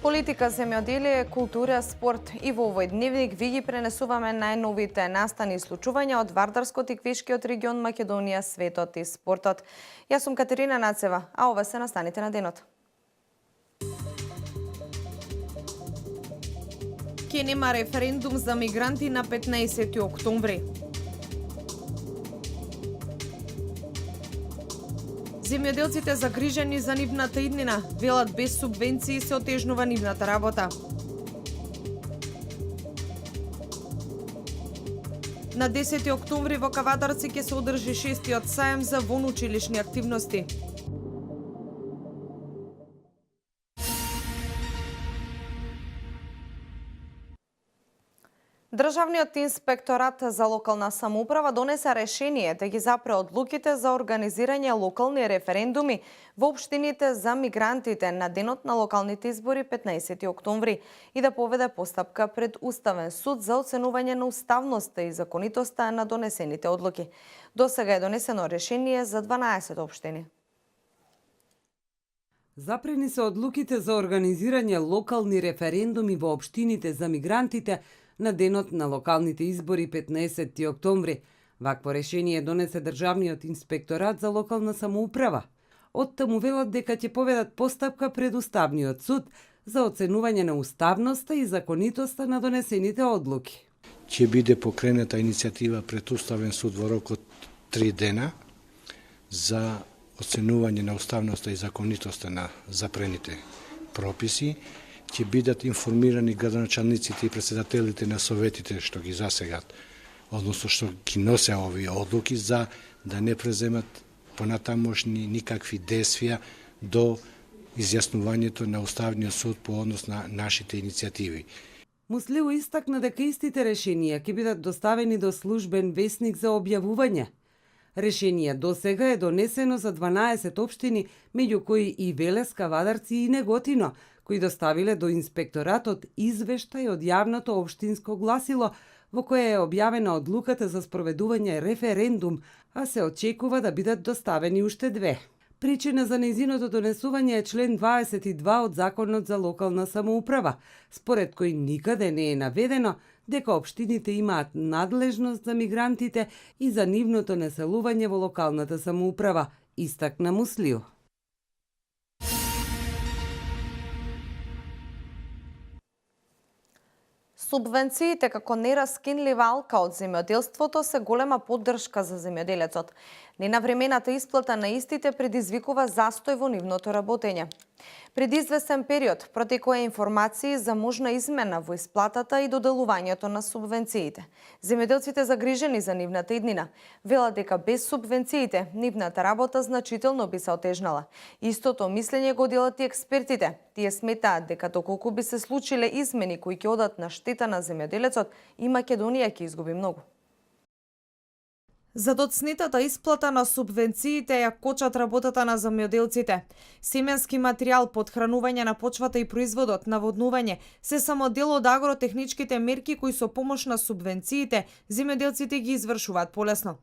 Политика, земјоделие, култура, спорт и во овој дневник ви ги пренесуваме најновите настани и случувања од Вардарскот и Квешкиот регион Македонија, светот и спортот. Јас сум Катерина Нацева, а ова се настаните на денот. Ке нема референдум за мигранти на 15 октомври. Земјоделците загрижени за нивната иднина, велат без субвенции се отежнува нивната работа. На 10 октомври во Кавадарци ќе се одржи 6-тиот сајм за вонучилишни активности. Државниот инспекторат за локална самоуправа донесе решение да ги запре одлуките за организирање локални референдуми во општините за мигрантите на денот на локалните избори 15 октомври и да поведе постапка пред Уставен суд за оценување на уставноста и законитоста на донесените одлуки. Досега е донесено решение за 12 општини. Запрени се одлуките за организирање локални референдуми во општините за мигрантите на денот на локалните избори 15 октомври. Вакво решение донесе Државниот инспекторат за локална самоуправа. Од таму велат дека ќе поведат постапка пред Уставниот суд за оценување на уставноста и законитоста на донесените одлуки. Ќе биде покрената иницијатива пред Уставен суд во рок од 3 дена за оценување на уставноста и законитоста на запрените прописи. Ќе бидат информирани градоначалниците и председателите на советите што ги засегат, односно што ги носе овие одлуки, за да не преземат понатамошни никакви действија до изјаснувањето на Уставниот суд по однос на нашите иницијативи. Муслиу истакна дека истите решенија ќе бидат доставени до службен весник за објавување. Решение досега е донесено за 12 општини, меѓу кои и Велес, Кавадарци и Неготино, кои доставиле до инспекторатот извештај од јавното општинско гласило во кое е објавена одлуката за спроведување референдум, а се очекува да бидат доставени уште 2. Причина за нејзиното донесување е член 22 од Законот за локална самоуправа, според кој никаде не е наведено дека општините имаат надлежност за мигрантите и за нивното населување во локалната самоуправа, истакна Муслиу. Субвенциите како нераскинлива алка од земјоделството се голема поддршка за земјоделецот. Ненавремената исплата на истите предизвикува застој во нивното работење. Пред известен период протекоа информации за можна измена во исплатата и доделувањето на субвенциите. Земјоделците загрижени за нивната иднина велат дека без субвенциите нивната работа значително би се отежнала. Истото мислење го делат и експертите. Тие сметаат дека доколку би се случиле измени кои ќе одат на штета на земјоделецот, и Македонија ќе изгуби многу. За доцнетата исплата на субвенциите ја кочат работата на земјоделците. Семенски материјал, подхранување на почвата и производот, наводнување, се само дел од агротехничките мерки кои со помош на субвенциите земјоделците ги извршуваат полесно.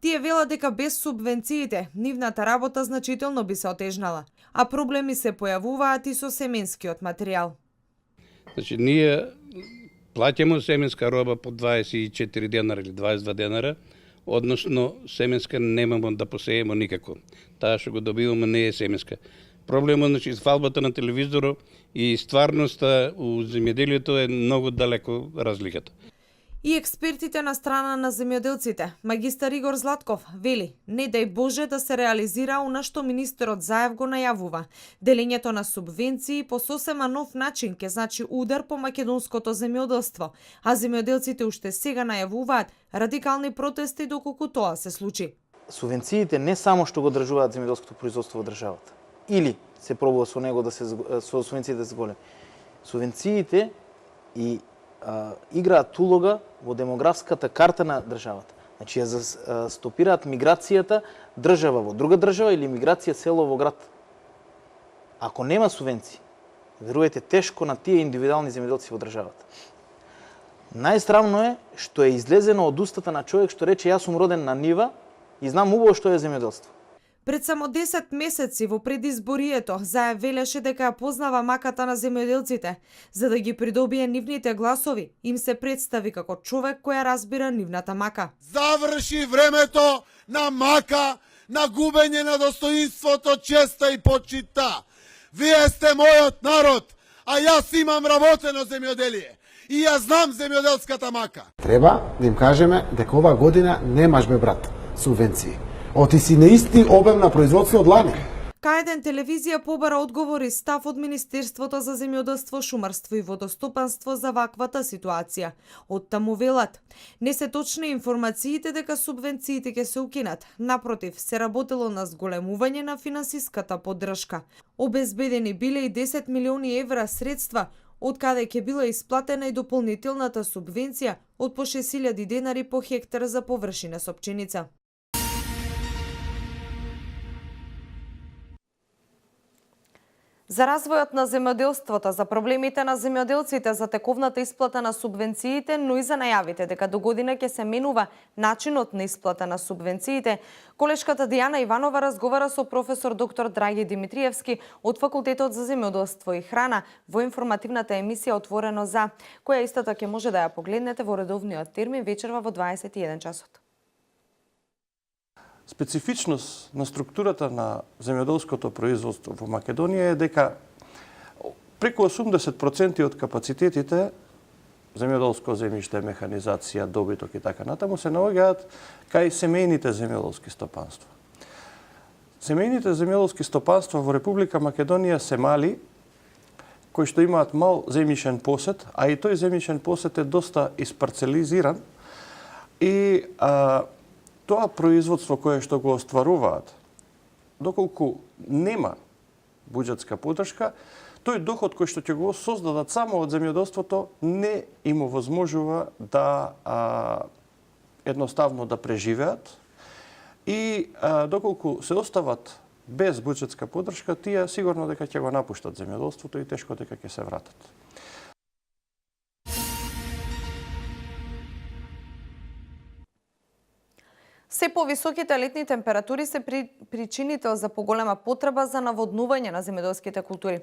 Тие велат дека без субвенциите нивната работа значително би се отежнала, а проблеми се појавуваат и со семенскиот материјал. Значи, ние плаќаме семенска роба по 24 денара или 22 денара, односно семенска немамо да посееме никако. Таа што го добиваме не е семенска. Проблемот, значи, фалбата на телевизорот и стварноста у земјоделието е многу далеко разликата. И експертите на страна на земјоделците, магистар Игор Златков, вели, не дај Боже да се реализира она што министерот Заев го најавува. Делењето на субвенции по сосема нов начин ќе значи удар по македонското земјоделство, а земјоделците уште сега најавуваат радикални протести доколку тоа се случи. Субвенциите не само што го држуваат земјоделското производство во државата, или се пробува со него со субвенциите да се големи. Субвенциите и играат улога во демографската карта на државата. Значи ја стопираат миграцијата држава во друга држава или миграција село во град. Ако нема субвенции, верувате тешко на тие индивидуални земјоделци во државата. Најстрамно е што е излезено од устата на човек што рече јас сум роден на нива и знам убаво што е земјоделство. Пред само 10 месеци во предизборието зајавелеше дека ја познава маката на земјоделците. За да ги придобие нивните гласови, им се представи како човек кој ја разбира нивната мака. Заврши времето на мака, на губење на достоинството, честа и почита. Вие сте мојот народ, а јас имам работено земјоделие. И ја знам земјоделската мака. Треба да им кажеме дека ова година немаш бе брат субвенции. Оти си на исти обем на производство од лани. К1 телевизија побара одговор и став од Министерството за земјоделство, шумарство и водостопанство за ваквата ситуација. Оттаму велат: не се точни информациите дека субвенциите ќе се укинат. Напротив, се работело на зголемување на финансиската поддршка. Обезбедени биле и 10 милиони евра средства, од каде ќе била исплатена и дополнителната субвенција од по 6.000 денари по хектар за површина со пченица. За развојот на земјоделството, за проблемите на земјоделците, за тековната исплата на субвенциите, но и за најавите дека до година ќе се менува начинот на исплата на субвенциите, колешката Дијана Иванова разговара со професор доктор Драги Димитриевски од Факултетот за земјоделство и храна во информативната емисија Отворено за, која истата ќе може да ја погледнете во редовниот термин вечерва во 21 часот. Специфичност на структурата на земјоделското производство во Македонија е дека преку 80% од капацитетите земјоделско земјиште, механизација, добиток и така натаму се наоѓаат кај семејните земјоделски стопанства. Семејните земјоделски стопанства во Република Македонија се мали, кои што имаат мал земјишен посет, а и тој земјишен посет е доста испарцелизиран и тоа производство кое што го остваруваат, доколку нема буџетска поддршка, тој доход кој што ќе го создадат само од земјоделството не им овозможува да едноставно да преживеат и доколку се остават без буџетска поддршка, тие сигурно дека ќе го напуштат земјоделството и тешко дека ќе се вратат. Се повисоките летни температури се причинител за поголема потреба за наводнување на земјоделските култури.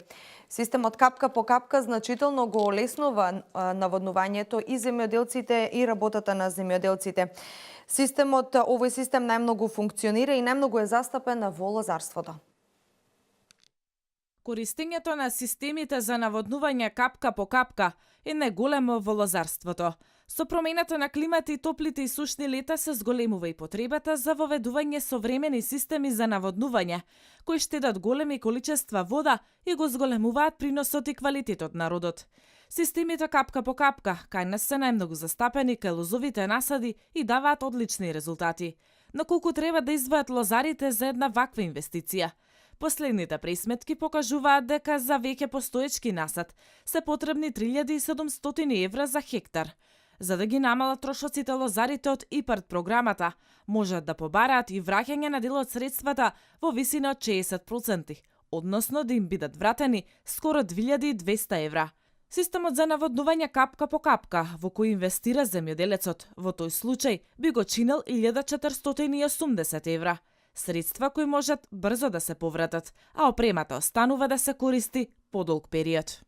Системот капка по капка значително го олеснува наводнувањето и земјоделците и работата на земјоделците. Овој систем најмногу функционира и најмногу е застапен во лозарството. Користењето на системите за наводнување капка по капка е најголемо во лозарството. Со промената на климата и топлите и сушни лета се зголемува и потребата за воведување современи системи за наводнување, кои штедат големи количества вода и го зголемуваат приносот и квалитетот на родот. Системите капка по капка кај нас се најмногу застапени кај лозовите насади и даваат одлични резултати. Но колку треба да издвојат лозарите за една ваква инвестиција? Последните пресметки покажуваат дека за веќе постоечки насад се потребни 3700 евра за хектар. За да ги намалат трошоците лозарите од ИПАРД програмата, можат да побараат и враќање на дел од средствата во висина од 60%, односно да им бидат вратени скоро 2200 евра. Системот за наводнување капка по капка, во кој инвестира земјоделецот, во тој случај би го чинел 1480 евра. Средства кои можат брзо да се повратат, а опремата останува да се користи подолг период.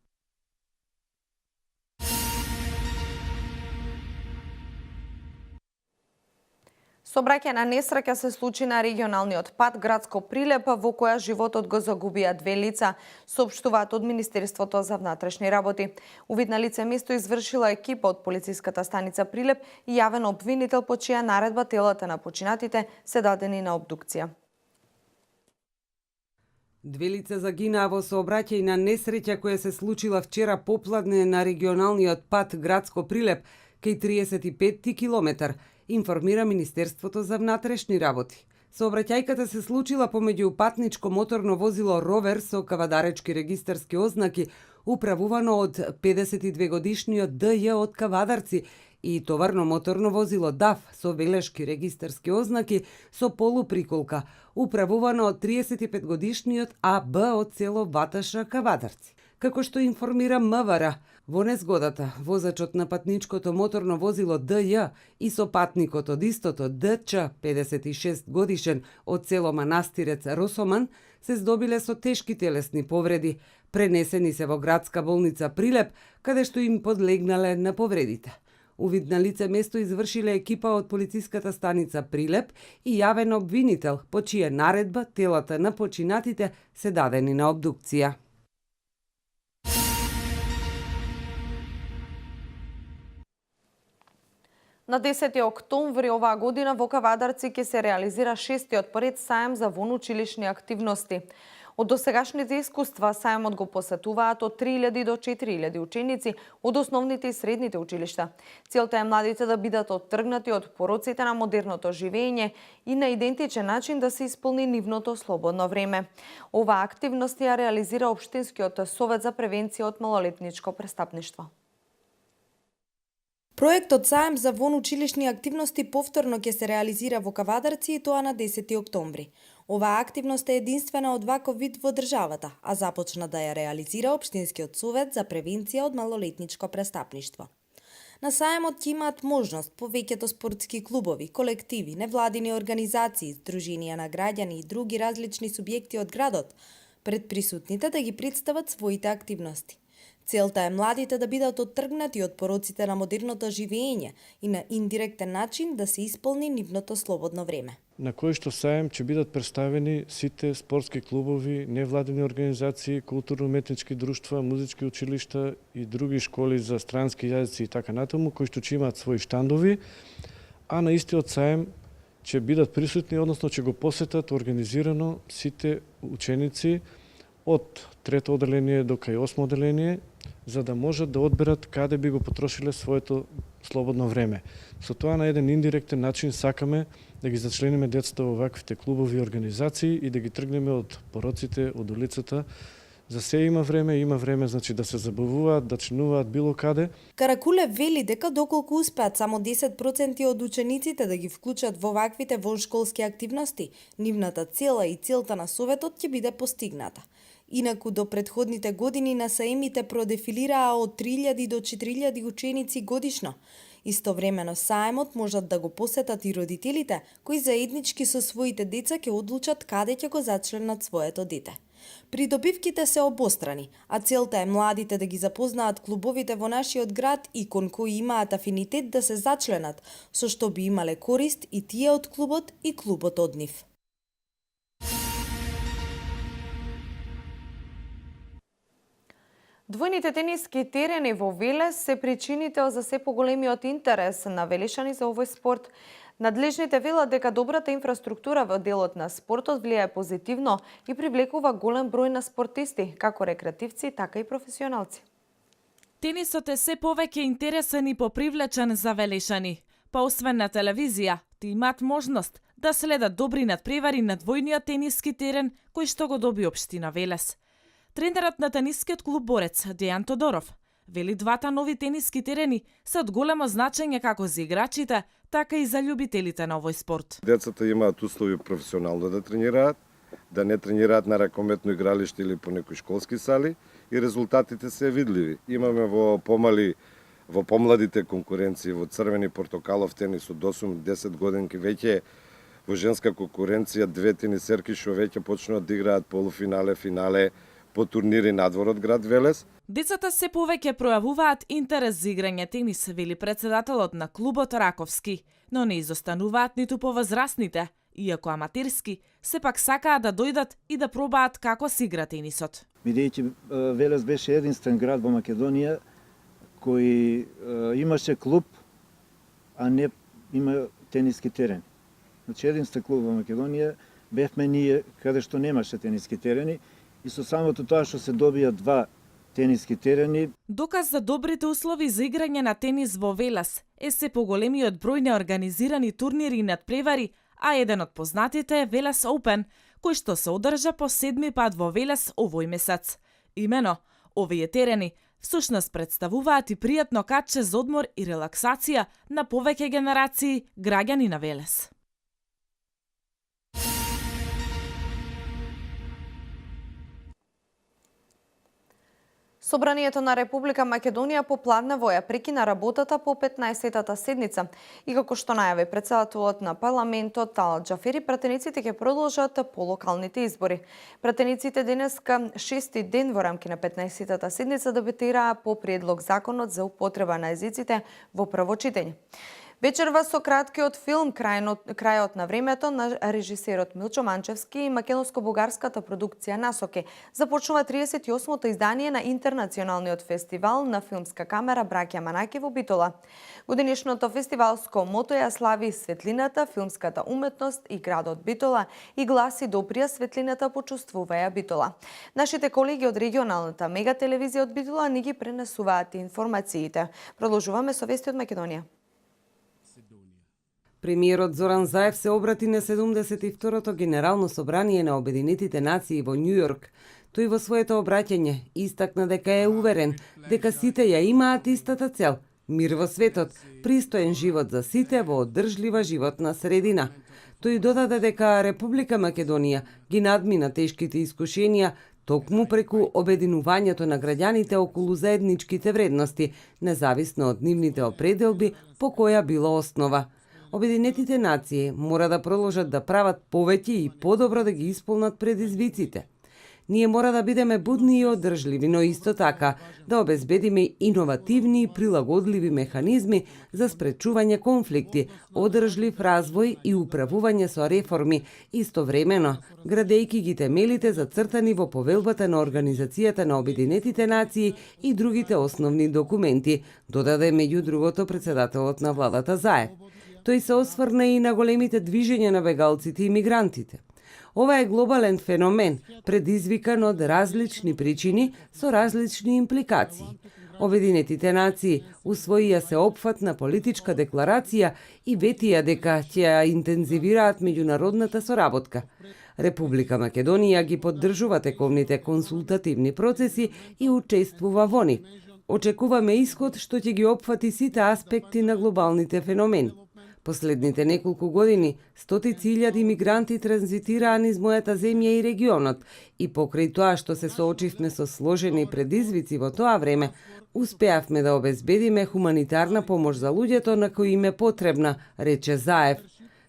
Сообраќајна несреќа се случи на регионалниот пат Градско Прилеп, во која животот го загубија 2 лица, соопштуваат од Министерството за внатрешни работи. Увид на лице место извршила екипа од полициската станица Прилеп и јавен обвинител по чија наредба телата на починатите се дадени на обдукција. 2 лица загинаа во сообраќајна несреќа која се случила вчера попладне на регионалниот пат Градско Прилеп кај 35 километар, информира Министерството за внатрешни работи. Сообраќајката се случила помеѓу патничко моторно возило Ровер со кавадаречки регистарски ознаки, управувано од 52 годишниот ДЈ од Кавадарци, и товарно моторно возило ДАФ со велешки регистарски ознаки со полуприколка, управувано од 35 годишниот АБ од село Ваташа, Кавадарци. Како што информира МВР, во незгодата возачот на патничкото моторно возило ДЈ и сопатникот од истото ДЧ, 56 годишен од село Манастирец Росоман, се здобиле со тешки телесни повреди. Пренесени се во градска болница Прилеп, каде што им подлегнале на повредите. Увид на лице место извршиле екипа од полициската станица Прилеп и јавен обвинител, по чија наредба телата на починатите се дадени на обдукција. На 10 октомври оваа година во Кавадарци ќе се реализира 6-тиот поред сајм за вонучилишни активности. Од досегашните искуства сајмот го посетуваат од 3000 до 4000 ученици од основните и средните училишта. Целта е младите да бидат оттргнати од пороците на модерното живење и на идентичен начин да се исполни нивното слободно време. Оваа активност ја реализира Општинскиот совет за превенција од малолетничко престапништво. Проектот Саем за вонучилишни активности повторно ќе се реализира во Кавадарци и тоа на 10 октомври. Оваа активност е единствена од ваков вид во државата, а започна да ја реализира Општинскиот совет за превенција од малолетничко престапништво. На саемот ќе имаат можност повеќето спортски клубови, колективи, невладини организации, здруженија на граѓани и други различни субјекти од градот пред присутните да ги представат своите активности. Целта е младите да бидат оттргнати од пороците на модерното живење и на индиректен начин да се исполни нивното слободно време. На кој што саем ќе бидат представени сите спортски клубови, невладени организации, културно-уметнички друштва, музички училишта и други школи за странски јазици и така натаму, кои што ќе имаат своји штандови, а на истиот саем ќе бидат присутни, односно ќе го посетат организирано сите ученици од трето оделение до кај 8 оделение, за да можат да одберат каде би го потрошиле своето слободно време. Со тоа на еден индиректен начин сакаме да ги зачлениме децата во ваквите клубови и организации и да ги тргнеме од пороците, од улицата. За се има време значи да се забавуваат, да чинуваат било каде. Каракулев вели дека доколку успеат само 10% од учениците да ги вклучат во ваквите воншколски активности, нивната цела и целта на советот ќе биде постигната. Инаку до предходните години на саемите продефилираа од 3000 до 4000 ученици годишно. Истовремено саемот можат да го посетат и родителите, кои заеднички со своите деца ќе одлучат каде ќе го зачленат своето дете. Придобивките се обострани, а целта е младите да ги запознаат клубовите во нашиот град и кон кои имаат афинитет да се зачленат, со што би имале корист и тие од клубот и клубот од нив. Двојните тениски терени во Велес се причинител за се поголемиот интерес на велешани за овој спорт. Надлежните велат дека добрата инфраструктура во делот на спортот влијае позитивно и привлекува голем број на спортисти, како рекреативци, така и професионалци. Тенисот е се повеќе интересен и попривлечен за велешани. Па освен на телевизија, ти имаат можност да следат добри надпревари на двојниот тениски терен кој што го доби општина Велес. Тренерот на тенискиот клуб Борец, Дејан Тодоров, вели двата нови тениски терени се од големо значење како за играчите, така и за љубителите на овој спорт. Децата имаат услови професионално да тренираат, да не тренираат на ракометно игралиште или по некои школски сали и резултатите се видливи. Имаме во помладите конкуренции, во црвени портокалов тенис од 8-10 годинки веќе во женска конкуренција две тенисерки што веќе почнуваат да играат полуфинале, финале по турнири надвор од град Велес. Децата се повеќе пројавуваат интерес за играње тенис, вели председателот на клубот Раковски, но не изостануваат ниту повозрасните, иако аматерски, сепак сакаат да дојдат и да пробаат како се игра тенисот. Бидејќи Велес беше единствен град во Македонија кој имаше клуб, а не има тениски терен. Значи единствен клуб во Македонија бевме ние каде што немаше тениски терени и со самото тоа што се добија два тениски терени. Доказ за добрите услови за играње на тенис во Велес е се поголемиот број на организирани турнири и надпревари, а еден од познатите е Велес Open, кој што се одржа по 7 пат во Велес овој месец. Имено, овие терени всушност представуваат и пријатно катче за одмор и релаксација на повеќе генерации граѓани на Велес. Собранието на Република Македонија по пладна воја прекина работата по 15-тата седница и како што најави председателот на парламентот Ал Џафери, пратениците ќе продолжат по локалните избори. Пратениците денеска 6ти ден во рамки на 15-тата седница дебатираа по предлог законот за употреба на езиците во прво читање. Вечерва со краткиот филм Крајот на времето на режисерот Милчо Манчевски и македонско-бугарската продукција Насоки започнува 38-то издание на Интернационалниот фестивал на филмска камера Браќа Манаки во Битола. Годинишното фестивалско мото ја слави светлината, филмската уметност и градот Битола и гласи добрија светлината почувствуваја Битола. Нашите колеги од регионалната мегателевизија од Битола ни ги пренесуваат информациите. Продолжуваме со вести од Македонија. Премиерот Зоран Заев се обрати на 72-то Генерално собрание на Обединетите нации во Њу Јорк. Тој во своето обраќање истакна дека е уверен дека сите ја имаат истата цел – мир во светот, пристоен живот за сите во одржлива животна средина. Тој додаде дека Република Македонија ги надмина тешките искушенија токму преку обединувањето на граѓаните околу заедничките вредности, независно од нивните определби по која било основа. Обединетите нации мора да продолжат да прават повеќе и подобро да ги исполнат предизвиците. Ние мора да бидеме будни и одржливи, но исто така да обезбедиме иновативни и прилагодливи механизми за спречување конфликти, одржлив развој и управување со реформи, истовремено градејќи ги темелите зацртани во повелбата на Организацијата на Обединетите нации и другите основни документи, додаде меѓу другото председателот на владата Заев. Тој се осврна и на големите движења на бегалците и мигрантите. Ова е глобален феномен, предизвикан од различни причини со различни импликации. Обединетите нации усвоија се опфатна политичка декларација и ветија дека ќе ја интензивираат меѓународната соработка. Република Македонија ги поддржува тековните консултативни процеси и учествува во нив. Очекуваме исход што ќе ги опфати сите аспекти на глобалните феномени. Последните неколку години стотици илјади мигранти транзитираа низ мојата земја и регионот и покрај тоа што се соочивме со сложени предизвици во тоа време, успеавме да обезбедиме хуманитарна помош за луѓето на кои им е потребна, рече Заев.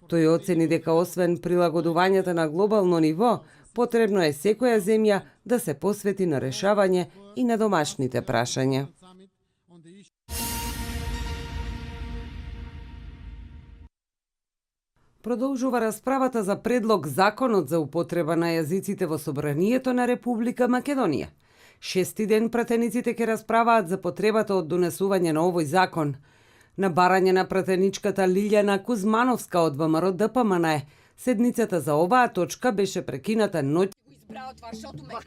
Тој оцени дека освен прилагодувањето на глобално ниво, потребно е секоја земја да се посвети на решавање и на домашните прашања. Продолжува расправата за предлог законот за употреба на јазиците во Собранието на Република Македонија. 6ти ден пратениците ќе расправаат за потребата од донесување на овој закон. На барање на пратеничката Лилјана Кузмановска од ВМРО ДПМН, седницата за оваа точка беше прекината ноќ.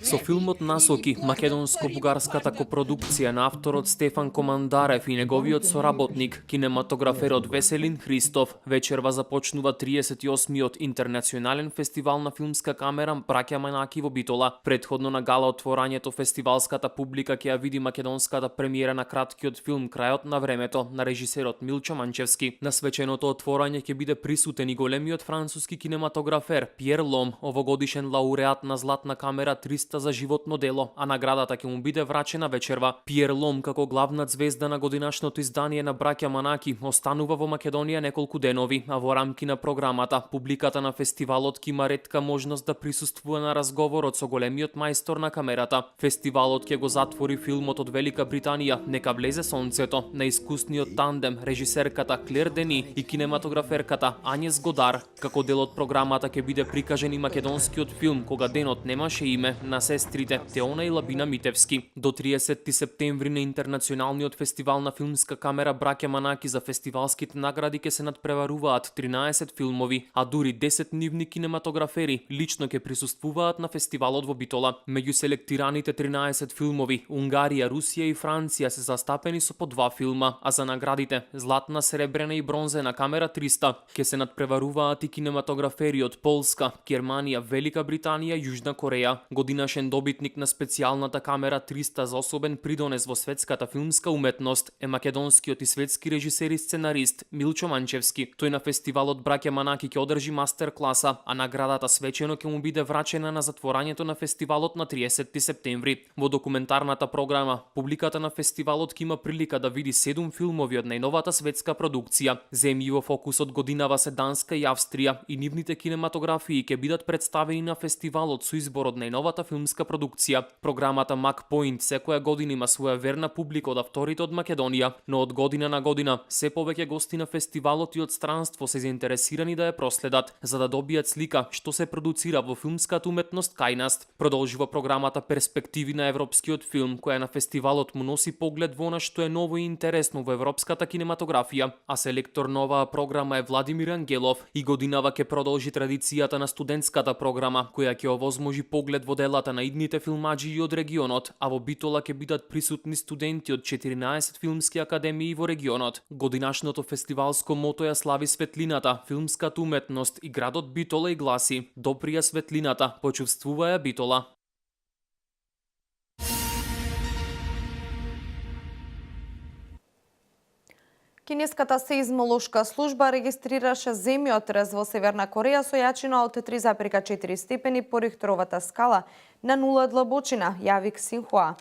Со филмот Насоки, македонско-бугарската копродукција на авторот Стефан Командарев и неговиот соработник, кинематограферот Веселин Христов, вечерва започнува 38-миот интернационален фестивал на филмска камера Браќа Манаки во Битола. Предходно на гала отворањето фестивалската публика ќе ја види македонската премиера на краткиот филм Крајот на времето на режисерот Милчо Манчевски. На свеченото отворање ќе биде присутен и големиот француски кинематографер Пиер Лом, овогодишен лауреат на Златна камера 300 за животно дело, а наградата ќе му биде врачена вечерва. Пиер Лом, како главна звезда на годинашното издание на Браќа Манаки, останува во Македонија неколку денови, а во рамки на програмата, публиката на фестивалот ќе има ретка можност да присуствува на разговорот со големиот мајстор на камерата. Фестивалот ќе го затвори филмот од Велика Британија Нека влезе сонцето на искусниот тандем режисерката Клер Дени и кинематограферката Ањес Годар. Како дел од програмата ќе биде прикажен и македонскиот филм Кога денот немаше име на сестрите Теона и Лабина Митевски. До 30 септември на Интернационалниот фестивал на филмска камера Браќа Манаки за фестивалските награди ќе се надпреваруваат 13 филмови, а дури 10 нивни кинематографери лично ќе присуствуваат на фестивалот во Битола. Меѓу селектираните 13 филмови, Унгарија, Русија и Франција се застапени со по 2 филма, а за наградите Златна, Сребрена и Бронзена камера 300 ќе се надпреваруваат и кинематографери од Полска, Германија, Велика Британија, Јужна Јужна Кореја, годинашен добитник на специјалната камера 300 за особен придонес во светската филмска уметност е македонскиот и светски режисер и сценарист Милчо Манчевски. Тој на фестивалот Браќа Манаки ќе одржи мастер класа, а наградата свечено ќе му биде врачена на затворањето на фестивалот на 30 септември. Во документарната програма, публиката на фестивалот ќе има прилика да види 7 филмови од најновата светска продукција. Земји во фокусот годинава се Данска и Австрија и нивните кинематографии ќе бидат представени на фестивалот со избор од најновата филмска продукција. Програмата Мак Point секоја година има своја верна публика од авторите од Македонија, но од година на година се повеќе гости на фестивалот и од странство се заинтересирани да ја проследат, за да добијат слика што се продуцира во филмската уметност кај нас. Продолжува програмата Перспективи на европскиот филм, која на фестивалот му носи поглед во она што е ново и интересно во европската кинематографија, а селектор на оваа програма е Владимир Ангелов и годинава ќе продолжи традицијата на студентската програма, која ќе овозможи поглед во делата на идните филмаџи и од регионот, а во Битола ќе бидат присутни студенти од 14 филмски академии во регионот. Годинашното фестивалско мото ја слави светлината, филмската уметност и градот Битола и гласи: "Доприја светлината, почувствуваја Битола." Кинеската сеизмолошка служба регистрираше земјотрес во Северна Кореја со јачина од 3,4 степени по Рихтеровата скала на 0 длабочина, јави Ксинхуа.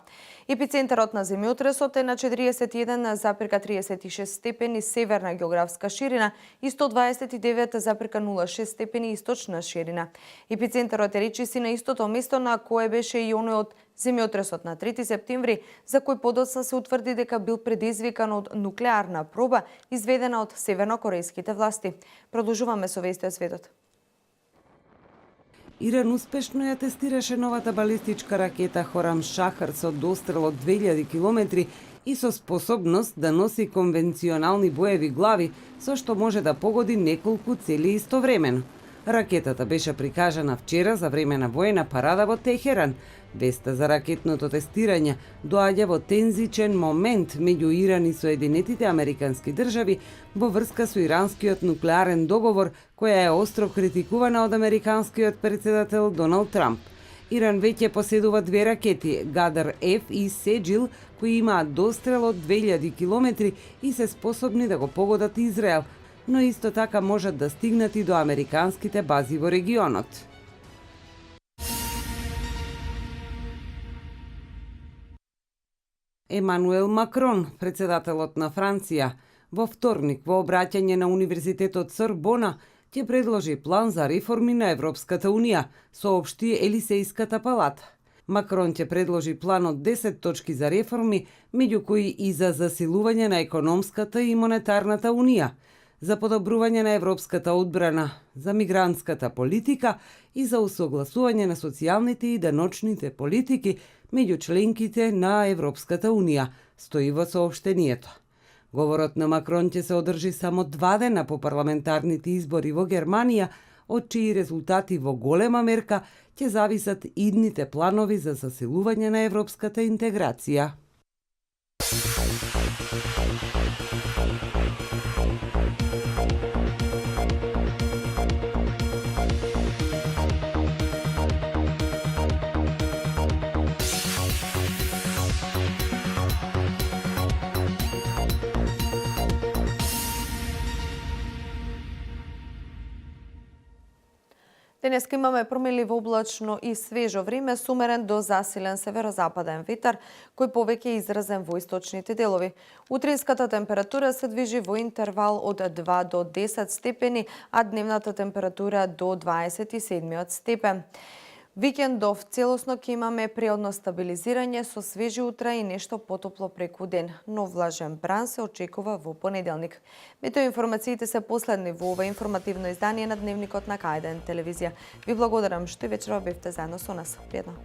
Епицентарот на земјотресот е на 41,36 степени северна географска ширина и 129,06 степени источна ширина. Епицентарот е речиси на истото место на кое беше и оној од земјотресот на 3 септември, за кој подоцна се утврди дека бил предизвикан од нуклеарна проба изведена од севернокорејските власти. Продолжуваме со вести од светот. Иран успешно ја тестираше новата балистичка ракета Хорам Шахар со дострел од 2000 километри и со способност да носи конвенционални боеви глави, со што може да погоди неколку цели истовремено. Ракетата беше прикажана вчера за време на воена парада во Техеран. Веста за ракетното тестирање доаѓа во тензичен момент меѓу Иран и Соединетите Американски држави во врска со иранскиот нуклеарен договор, која е остро критикувана од американскиот председател Доналд Трамп. Иран веќе поседува 2 ракети, Гадар F и Седжил, кои имаат дострел од 2000 километри и се способни да го погодат Израел, но исто така можат да стигнат и до американските бази во регионот. Емануел Макрон, председателот на Франција, во вторник во обраќање на Универзитетот Сорбона ќе предложи план за реформи на Европската Унија, соопшти Елисејската палата. Макрон ќе предложи план од 10 точки за реформи, меѓу кои и за засилување на економската и монетарната унија, за подобрување на европската одбрана, за мигрантската политика и за усогласување на социјалните и даночните политики меѓу членките на Европската Унија, стои во соопштението. Говорот на Макрон ќе се одржи само 2 дена по парламентарните избори во Германија, од чии резултати во голема мерка ќе зависат идните планови за засилување на европската интеграција. Денеска имаме променливо облачно и свежо време, сумерен до засилен северозападен ветар, кој повеќе е изразен во источните делови. Утринската температура се движи во интервал од 2 до 10 степени, а дневната температура до 27 степен. Викендов целосно ќе имаме природно стабилизирање со свежи утра и нешто потопло преку ден, но влажен бран се очекува во понеделник. Метеоинформациите се последни во ова информативно издание на Дневникот на К1 телевизија. Ви благодарам што и вечерва бевте заедно со нас. Пријатно.